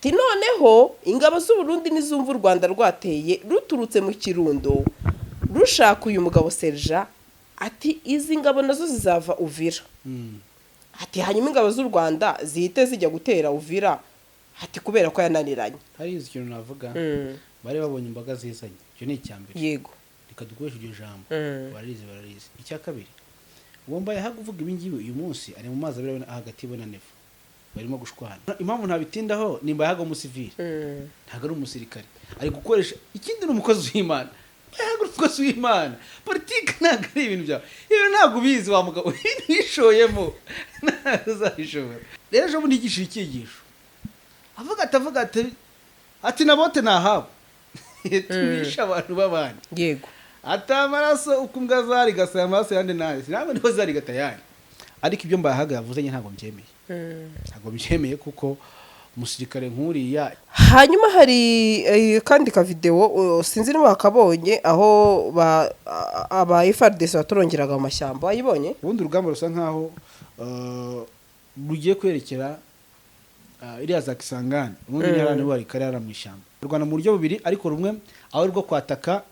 Ati noneho ingabo z'u Burundi nizumva u Rwanda rwateye ruturutse mu Kirundo rushaka uyu mugabo Serja, ati izi ngabo nazo zizava Uvira. Ati hanyuma ingabo z'u Rwanda zihite zijya gutera Uvira, ati kubera ko yananiranye. Hari ikintu navuga: bari babonye imbaga zizanye, icyo ni icya mbere. Reka dukoreshe iryo jambo. Bararizi, bararizi. Icya kabiri, uwo Mbayahaga uvuga ibi ngibi uyu munsi ari mu mazi abira hagati we na Neva, barimo gushwana. Impamvu ntabitindaho ni Mbayahaga w'umusivili, ntabwo ari umusirikare, ari gukoresha ikindi, ni umukozi w'Imana. Mbayahaga ni umukozi w'Imana, politiki ntabwo ari ibintu byawe, ibintu ntabwo ubizi wa mugabo wishoyemo, ntabwo uzabishobora. Rero ejo bundi yigishije icyigisho, avuga ati Nabote nahabu tumisha abantu b'abandi. Ati amaraso uko imbwa zarigasa, amaraso yandi nayo ntabwo niho zarigata yandi. Ariko ibyo Mbayahaga yavuze njye ntabwo mbyemeye, ntabwo mbyemeye, kuko umusirikare nk'uriya Hanyuma hari kandi ka video, sinzi niba wakabonye, aho aba FARDC batorongeraga mu mashyamba, wayibonye? Ubundi urugamba rusa nkaho rugiye kwerekera iriya za Kisangani. Ubundi ni hariya bari kare hariya mu ishyamba. Rwanda mu buryo bubiri, ariko rumwe aho rwo kwataka,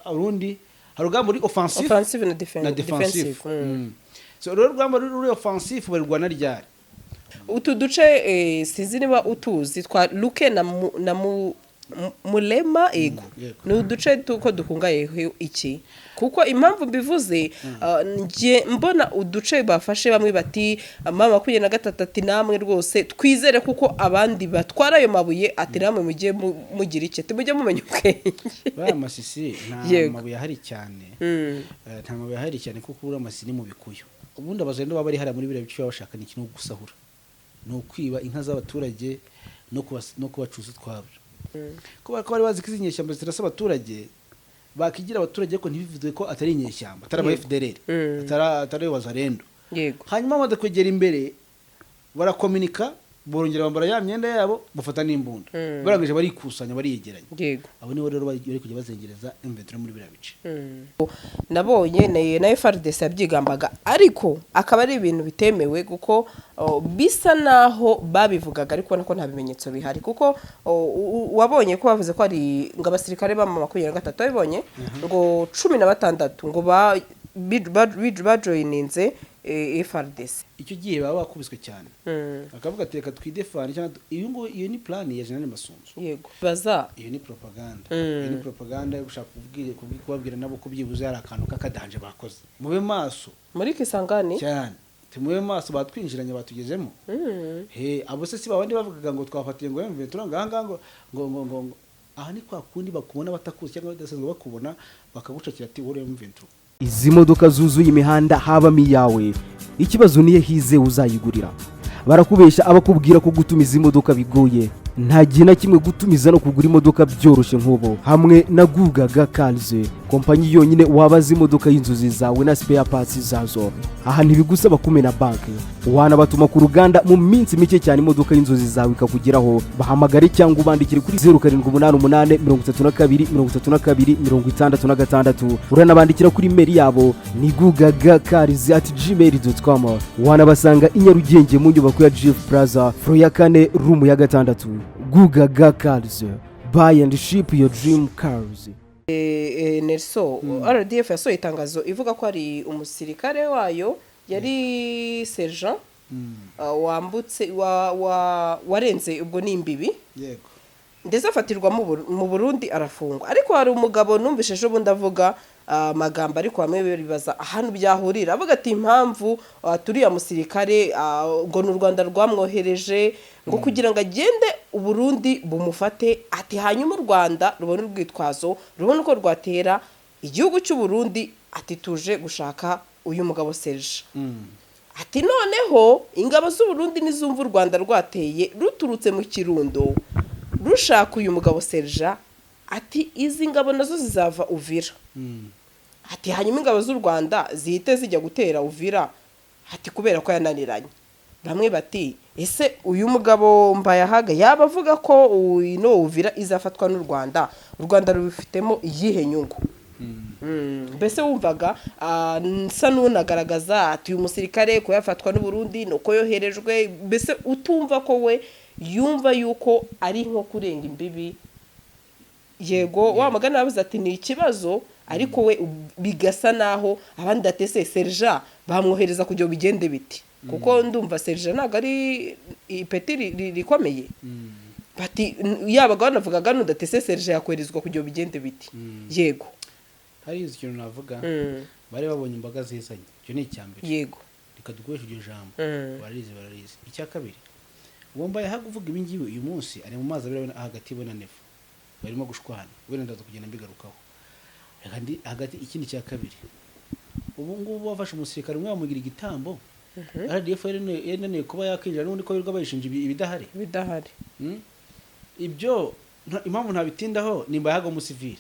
urundi hari urugamba ruri offensive offensive na na defensive. defensive. So rero urugamba ruri offensive barurwana ryari? Utu duce, sinzi niba utuzi, twa Luke na Mulema, ego. Yego. Ni uduce tuko dukungayeho iki? Kuko impamvu mbivuze, njye mbona uduce bafashe, bamwe bati M23, ati namwe rwose twizere kuko abandi batwara ayo mabuye, ati namwe mujye mugira iki, ati mujye mumenya ubwenge. Bariya Masisi nta mabuye ahari cyane. Nta mabuye ahari cyane, kuko uriya Masisi ni mu bikuyu. Ubundi abazendo baba bari hariya muri biriya bice baba bashaka ni ikintu gusahura, ni ukwiba inka z'abaturage no kubacuza utwabo, kubera ko bari bazi ko izi nyeshyamba zirasa abaturage, bakigira abaturage, ariko ntibivuze ko atari inyeshyamba, atari aba FDLR, atari Wazalendo. Hanyuma bamaze kwegera imbere barakominika, borongera bambara ya myenda yabo, bafata n'imbunda. Barangije barikusanya, bariyegeranya. Abo nibo rero bari kujya bazengereza M23 muri biriya bice. Nabonye na FARDC yabyigambaga, ariko akaba ari ibintu bitemewe, kuko bisa naho babivugaga ariko ubona ko nta bimenyetso bihari, kuko wabonye ko bavuze ko ari ngo abasirikare ba 23, babibonye ngo 16 ngo bajoyininze FARDC. Icyo gihe baba bakubiswe cyane, bakavuga ati reka twidefane cyangwa iyo ngo iyo ni plan ya General Masunzu. Yego, baza Iyo ni propaganda. Iyo ni propaganda yo gushaka kubabwira nabo ko byibuze hari akantu k'akadanje bakoze, mube maso. Muri Kisangani. Cyane, tumube maso, batwinjiranye, batugezemo. He, abo se si babandi bavugaga ngo twafatiye ngo M23 ngaha ngaha, ngo aha ni kwa kundi bakubona batakuzi cyangwa badasanzwe bakubona, bakagucakira ati wowe M23. Izi modoka zuzuye imihanda habamo iyawe? Ikibazo niyo hizewe uzayigurira. Barakubeshya abakubwira ko gutumiza imodoka bigoye. Nta gihe na kimwe gutumiza no kugura imodoka byoroshye nk'ubu hamwe na Gugaga Cars, kompanyi yonyine wabaza imodoka y'inzozi zawe na spare parts zazo. Aha ntibigusaba kumena banki, wanabatuma ku ruganda, mu minsi mike cyane imodoka y'inzozi zawe ikakugeraho. Bahamagare cyangwa ubandikire kuri 0788 32 32 66. Uranabandikira kuri email yabo ni gugagacars@gmail.com. Wanabasanga i Nyarugenge mu nyubako ya Jifu Plaza, floor ya kane, room ya gatandatu. Gugaga Cars, buy and ship your dream cars. Nelson, RDF yasohoye itangazo ivuga ko hari umusirikare wayo yari sergent wambutse warenze ubwo ni imbibi, ndetse afatirwa mu Burundi arafungwa. Ariko hari umugabo numvise ejo bundi avuga amagambo, ariko bamwe bibaza ahantu byahurira, avuga ati impamvu turiya musirikare ngo ni u Rwanda rwamwohereje ngo kugira ngo agende Uburundi bumufate, ati hanyuma u Rwanda rubone urwitwazo, rubone uko rwatera igihugu cy'u Burundi, ati tuje gushaka uyu mugabo Serge. Ati noneho ingabo z'u Burundi nizumva u Rwanda rwateye ruturutse mu Kirundo rushaka uyu mugabo Serge, ati izi ngabo nazo zizava Uvira. Ati hanyuma ingabo z'u Rwanda zihite zijya gutera Uvira, ati kubera ko yananiranye. Bamwe bati ese uyu mugabo Mbayahaga yaba avuga ko ino Uvira izafatwa n'u Rwanda, u Rwanda rubifitemo iyihe nyungu? Mbese wumvaga nsa n'unagaragaza ati uyu musirikare ko yafatwa n'u Burundi ni uko yoherejwe, mbese utumva ko we Yumva yuko ari nko kurenga imbibi. Yego, wa mugani yavuze ati ni ikibazo, ariko we bigasa naho abandi atese sergent bamwohereza kugira ngo bigende biti, kuko ndumva sergent ntabwo ari ipeti rikomeye. Bati yabaga banavugaga n'udatese sergent yakoherezwa kugira ngo bigende biti. Yego. Hari ikintu navuga. Bari babonye imbaga zizanye, icyo ni icya mbere. Reka dukoreshe iryo jambo. Bararizi, bararizi. Icya kabiri, uwo Mbaye uvuga ibi ngibi uyu munsi ari mu mazi abira hagati we na Neva, barimo gushwana. Wenda ndaza kugenda mbigarukaho. Reka ndi hagati. Ikindi cya kabiri, ubu ngubu bafashe umusirikare umwe bamugira igitambo. RDF yari kuba yakinjira n'ubundi ko birirwa bayishinja ibidahari. Bidahari. Ibyo impamvu ntabitindaho ni Mbayahaga w'umusivili,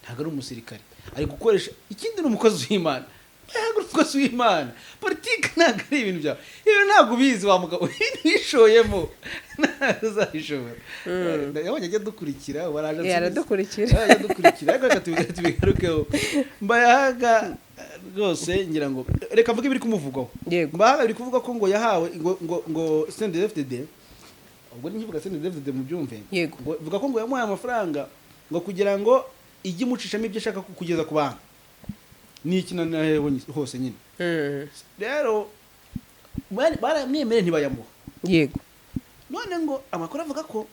ntabwo ari umusirikare ari gukoresha. Ikindi, ni umukozi w'Imana. Mbayahaga ni umukozi w'Imana, politiki ntabwo ari ibintu byawe. Ibintu ntabwo ubizi wa mugabo, wishoyemo ntabwo uzabishobora. Yabonye ajya dukurikira, baraje. Aradukurikira. Ajya dukurikira, ariko reka tubigarukeho. Mbayahaga rwose, ngira ngo reka mvuge ibiri kumuvugwaho. Mbayahaga biri kuvuga ko ngo yahawe ngo CNDD-FDD, ubwo ni nkivuga CNDD-FDD mu byumve. Ngo ivuga ko ngo yamuhaye amafaranga ngo kugira ngo ijye imucishamo ibyo ashaka kugeza ku bantu. Ni iki na hose nyine. Rero baramwemereye ntibayamuha. None ngo amakuru avuga ko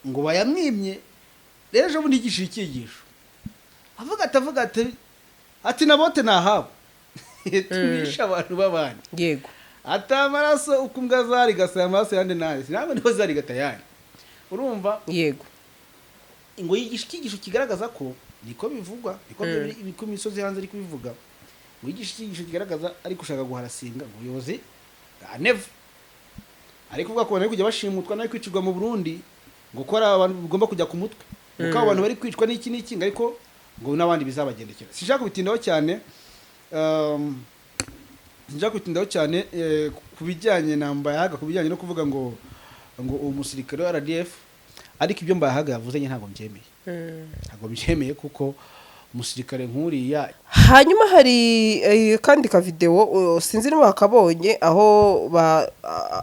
ngo bayamwimye. Rero ejo bundi yigishije icyigisho, avuga ati Nabote nahawe tumisha abantu b'abandi. Ati amaraso uko imbwa zarigasa amaraso yandi nayo ntabwo niho zarigata yandi, urumva? Ngo yigisha icyigisho kigaragaza ko niko bivugwa, niko niko imisozi hanze ari kubivuga, ngo yigisha icyigisho kigaragaza ari gushaka guharasinga ubuyobozi bwa Neva, ari kuvuga ko abantu bari kujya bashimutwa n'abari kwicirwa mu Burundi, ngo ko ari abantu bigomba kujya ku mutwe, kuko abo bantu bari kwicwa n'iki n'iki, ngo ariko ngo n'abandi bizabagendekera. Sinshaka kubitindaho cyane, sinshaka kubitindaho cyane ku bijyanye na Mbayahaga, ku bijyanye no kuvuga ngo uwo musirikare wa RDF. Ariko ibyo Mbayahaga yavuze njye ntabwo mbyemeye. Ntabwo mbyemeye kuko umusirikare nk'uriya Hanyuma hari kandi ka video, sinzi niba wakabonye, aho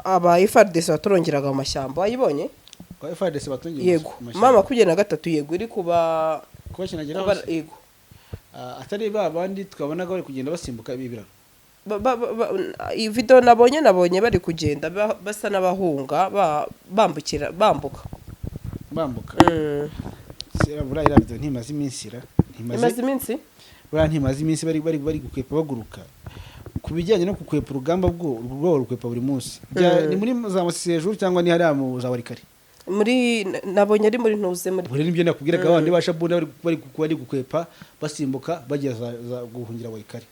aba FARDC batorongeraga mu mashyamba. Wayibonye? Kwa FARDC batungiye mu mashyamba. Mama 23, yego, iri kuba kubakinagira kuba hose. Yego. Ah, atari ba bandi twabonaga bari kugenda basimbuka ibi biraro? Iyi video nabonye bari kugenda basa n'abahunga, bambukira, bambuka. Bambuka. Buriya iriya video ntimaze iminsi ira Imaze ntimaze iminsi. Buriya ntimaze iminsi bari gukwepa baguruka. Ku bijyanye no gukwepa urugamba, bwo rwo rukwepa buri munsi. Ni muri za Masisi hejuru cyangwa ni hariya mu za Warikare? Muri, nabonye ari muri ntuze muri Buri nibyo nakubwiraga, abandi ba Shabunda bari gukwepa basimbuka bajya za guhungira Warikare.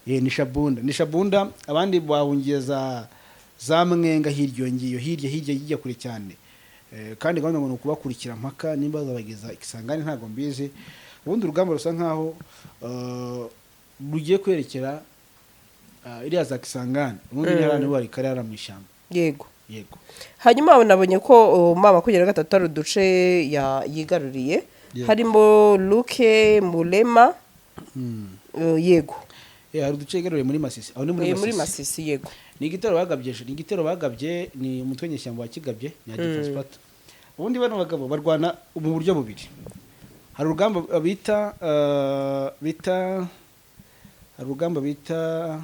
Ni Shabunda, ni Shabunda. Abandi bahungiye za Mwenga hirya iyo ngiyo, hirya hirya kure cyane. Kandi gahunda ngo ni ukubakurikira mpaka nimba bazabageza Kisangani, ntabwo mbizi. Ubundi urugamba rusa nkaho rugiye kwerekera iriya za Kisangani, ubundi ni hariya ni Warikare, hariya mu ishyamba. Yego. Yego. Hanyuma nabonye ko mama 23 ari uduce yigaruriye, harimo Luke, Mulema. Yego. Hari uduce yigaruriye muri Masisi, aho ni muri Muri Masisi. Masisi, yego. Ni igitero bagabye ejo, ni igitero bagabye, ni umutwe w'inyeshyamba wakigabye, ni Defense Party. Ubundi bano bagabo barwana mu buryo bubiri. Hari urugamba bita hari urugamba bita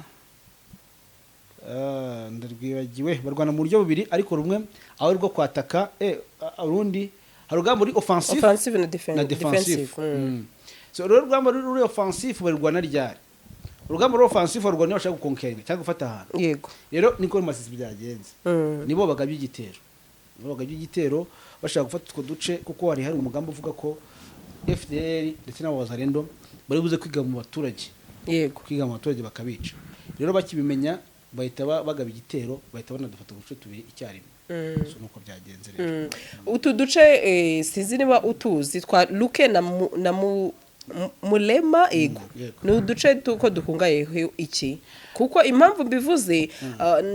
ndarwibagiwe. Barwana mu buryo bubiri, ariko rumwe aho ari rwo kwataka, urundi hari urugamba ruri offensive Offensive na na defensive. defensive. So rero urugamba ruri offensive barurwana ryari? Urugamba ruri offensive barurwana iyo bashaka gukonkeringa cyangwa gufata ahantu. Rero niko mu Masisi byagenze. Nibo bagabye igitero, nibo bagabye igitero bashaka gufata utwo duce, kuko hari umugambi uvuga ko FDLR ndetse n'abo Wazalendo bari buze kwiga mu baturage, kwiga mu baturage bakabica. Rero bakibimenya bahita bagaba igitero, bahita banadufata uduce tubiri icyarimwe. So nuko byagenze rero. Utu duce, sinzi niba utuzi, twa Luke na Mulema, yego. Yego. Ni uduce tuko dukungayeho iki? Kuko impamvu mbivuze,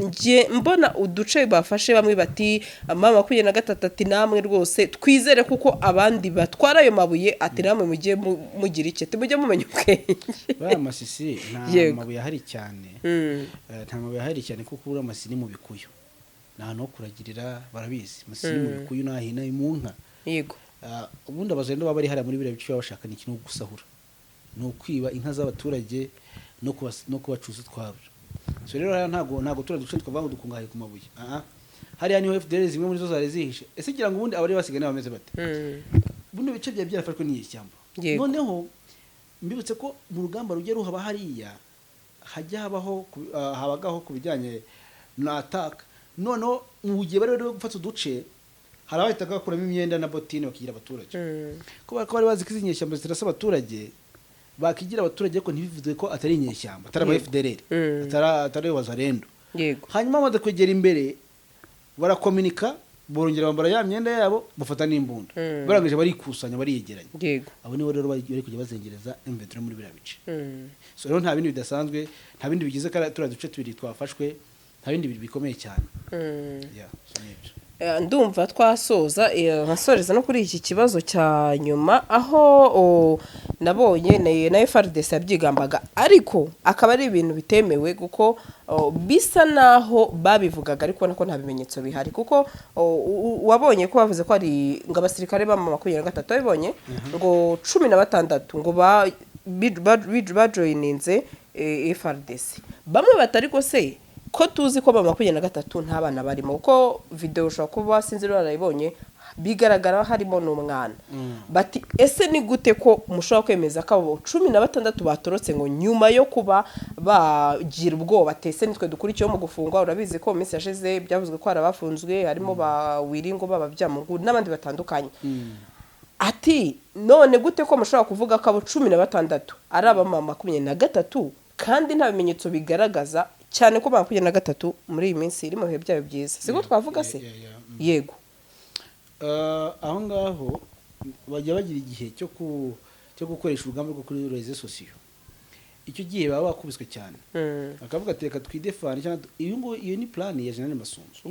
njye mbona uduce bafashe, bamwe bati mama 23, ati namwe rwose twizere kuko abandi batwara ayo mabuye, ati namwe mujye mugira iki, ati mujye mumenya ubwenge. Buriya Masisi nta mabuye ahari cyane. Nta mabuye ahari cyane kuko buriya Masisi ni mu bikuyu. Ni ahantu ho kuragirira, barabizi. Masisi ni mu bikuyu, n'ahina mu nka. Ubundi abazalendo baba bari hariya muri biriya bice, baba bashaka ni iki? Ni ugusahura, ni ukwiba inka z'abaturage no kubacuza utwabyo. So rero hariya ntabwo turiya duce twavuga ngo dukungahaye ku mabuye. Ah, ah. Hariya niho FDLR zimwe muri zo zari zihishe. Ese ngira ngo ubundi abari basigaye nabo bameze bate? Buno bice byari byarafashwe n'inyeshyamba. Noneho mbibutse ko mu rugamba rujya ruhaba hariya, hajya habaho habagaho ku bijyanye na attack. Noneho mu gihe bari bari gufata uduce, hari abahitaga bakuramo imyenda na botine bakigira abaturage, kubera ko bari bazi ko izi nyeshyamba zirasa abaturage. Bakigira abaturage ariko ntibivuze ko atari inyeshyamba, atari aba FDLR, atari wazalendo. Hanyuma bamaze kwegera imbere, barakominika, borongera bambara ya myenda yabo, bafata n'imbunda. Barangije barikusanya, bariyegeranya. Abo nibo rero bari kujya bazengereza M23 muri biriya bice. So rero nta bindi bidasanzwe, nta bindi bigize turiya duce tubiri twafashwe, nta bindi bintu bikomeye cyane. Yeah, so nibyo. Ndumva twasoza, nkasoreza no kuri iki kibazo cya nyuma, aho nabonye na FARDC yabyigambaga, ariko akaba ari ibintu bitemewe, kuko bisa naho babivugaga ariko ubona ko nta bimenyetso bihari, kuko wabonye ko bavuze ko ari ngo abasirikare ba 23, babibonye ngo 16 ngo bajoyininze FARDC. Bamwe batari ko se ko tuzi ko ba 23 nta bana barimo, kuko video ushobora kuba sinzi warayibonye, bigaragara harimo n'umwana. Bati ese ni gute ko mushobora kwemeza ko abo 16 batorotse ngo nyuma yo kuba bagira ubwoba, tese nitwe dukurikiyeho mu gufungwa? Urabizi ko mu minsi yashize byavuzwe ko hari abafunzwe, harimo ba Wiringo, baba Byamungu n'abandi batandukanye. Ati none gute ko mushobora kuvuga ko abo 16 ari abamama 23 kandi nta bimenyetso bigaragaza, cyane ko 23 muri iyi minsi iri mu bihe byayo byiza, siko twavuga se? Yeah. Yego. Aho ngaho bajya bagira igihe cyo gukoresha urugamba rwo kuri réseaux sociaux. Icyo gihe baba bakubiswe cyane, bakavuga ati reka twidefane cyangwa iyo nguyu. Iyo ni plan ya General Masunzu.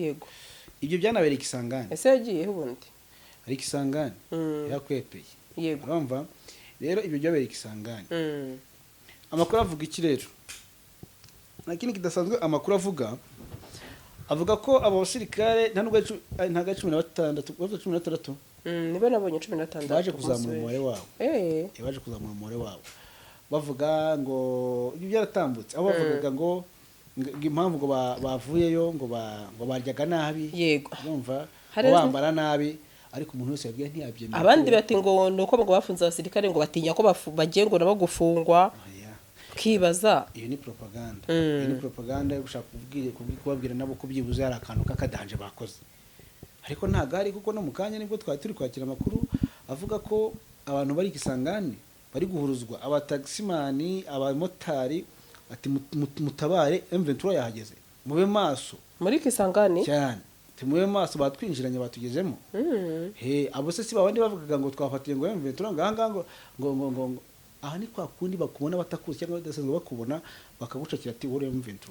Ibyo byanabereye Kisangani. Ese yagiyeho ubundi? Ariko Kisangani yakwepeye. Urumva rero ibyo byabereye Kisangani. Amakuru avuga iki rero? Nta kindi kidasanzwe amakuru avuga ko abo basirikare nta nubwo ari ntabwo ari 16, bavuze 16. Niba nabonye 16 Baje ku munsi kuzamura w'ejo. umubare wabo. Baje kuzamura umubare wabo, bavuga ngo ibyo byaratambutse, aho bavugaga ngo impamvu ngo bavuyeyo ngo baryaga nabi. Urumva, ngo bambara nabi, ariko umuntu wese yabwiye ntiyabyemera. Abandi bati ngo ni uko ngo bafunze abasirikare, ngo batinya ko bagiye ngo nabo gufungwa. Oya. Ukibaza. Iyo ni propaganda. Iyo ni propaganda yo gushaka kubabwira nabo ko byibuze hari akantu k'akadanje bakoze, ariko ntabwo ari kuko no mu kanya nibwo twari turi kwakira amakuru avuga ko abantu bari Kisangani bari guhuruzwa, abatagisimani, abamotari, ati mutabare, M23 yahageze, mube maso. Muri Kisangani? Cyane. Ati mube maso, batwinjiranye, batugezemo. He, abo se si babandi bavugaga ngo twafatiye ngo M23 ngaha ngaha, ngo aha ni kwa kundi bakubona batakuzi cyangwa badasanzwe bakubona, bakagucakira ati wowe M23.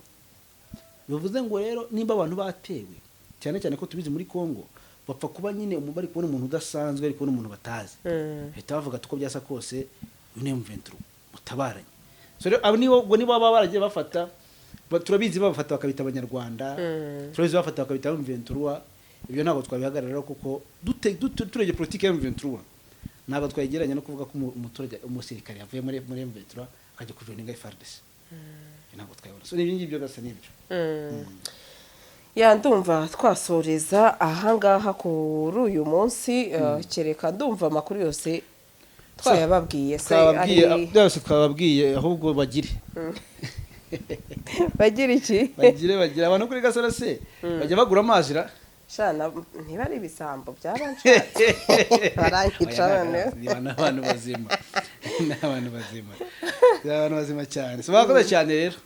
Bivuze ngo rero nimba abantu batewe, cyane cyane ko tubizi muri Congo bapfa kuba nyine bari kubona umuntu udasanzwe, bari kubona umuntu batazi, bahita bavuga ati uko byasa kose uyu ni M23, mutabaranye. So rero abo nibo, ubwo nibo baba baragiye bafata turabizi babafata bakabita abanyarwanda. Turabizi bafata bakabita M23. Ibyo ntabwo twabihagararaho, kuko turebye politiki ya M23 ntabwo twayegeranya no kuvuga ko umuturage, umusirikare yavuye muri M23 akajya kujoininga FARDC. Ibyo ntabwo twabibona. So n'ibyo ngibyo gasa n'ibyo. Ya, ndumva twasoreza ahangaha kuri uyu munsi, kereka ndumva amakuru yose twayababwiye se. Twababwiye. Ari Byose twababwiye, ahubwo bagire bagira iki? Bagire abantu kuri Gasaro se bajya bagura amazi ra? Shana, ntiba ari ibisambo byaranshatse baranyica noneho. Niba n'abantu bazima, ni abantu bazima, ni abantu bazima cyane. So bakoze cyane rero.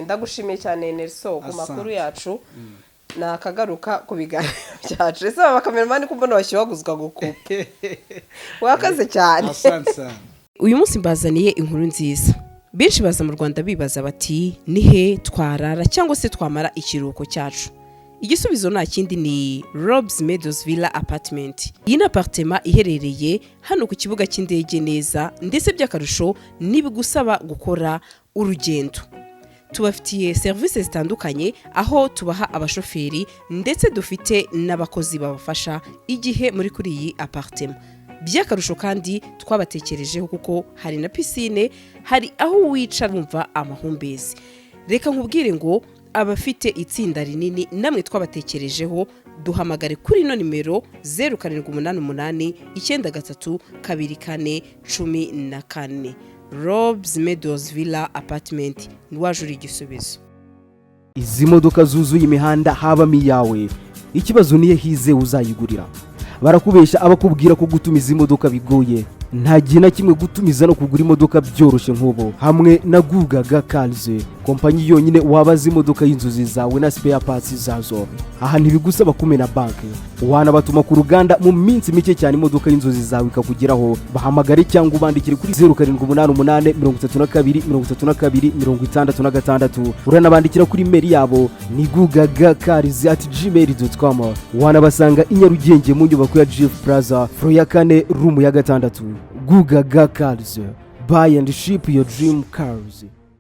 Ndagushimiye cyane Nelson ku makuru Asante. yacu. Ni akagaruka ku biganiro byacu. Ese aba bakameramani ko mbona bashyuhaguzwa gukupa? Wakoze cyane. Asante sana. Uyu munsi mbazaniye inkuru nziza. Benshi baza mu Rwanda bibaza bati ni he twarara cyangwa se twamara ikiruhuko cyacu? Igisubizo nta kindi, ni Robs Meadows Villa Apartment. Iyi ni apartment iherereye hano ku kibuga cy'indege neza, ndetse by'akarusho ntibigusaba gukora urugendo. Tubafitiye serivisi zitandukanye, aho tubaha abashoferi ndetse dufite n'abakozi babafasha igihe muri kuri iyi apartment. By'akarusho kandi twabatekerejeho kuko hari na piscine, hari aho wicara wumva amahumbezi. Reka nkubwire ngo abafite itsinda rinini namwe twabatekerejeho. Duhamagare kuri ino nimero: 0788932414. Robs Meadows Villa Apartment, wajura igisubizo. Izi modoka zuzuye imihanda habamo iyawe? Ikibazo niyo hizewe uzayigurira. Barakubeshya abakubwira ko gutumiza imodoka bigoye. Nta gihe na kimwe gutumiza no kugura imodoka byoroshye nk'ubu hamwe na Gugaga Cars, kompanyi yonyine wabaza imodoka y'inzozi zawe na spare parts zazo. Aha ntibigusaba kumena banki, wanabatuma ku ruganda, mu minsi mike cyane imodoka y'inzozi zawe ikakugeraho. Bahamagare cyangwa ubandikire kuri 0788323266. Uranabandikira kuri email yabo ni gugagacars@gmail.com. Wanabasanga i Nyarugenge mu nyubako ya Jifu Plaza, floor ya kane, room ya gatandatu. Gugaga Cars, buy and ship your dream cars.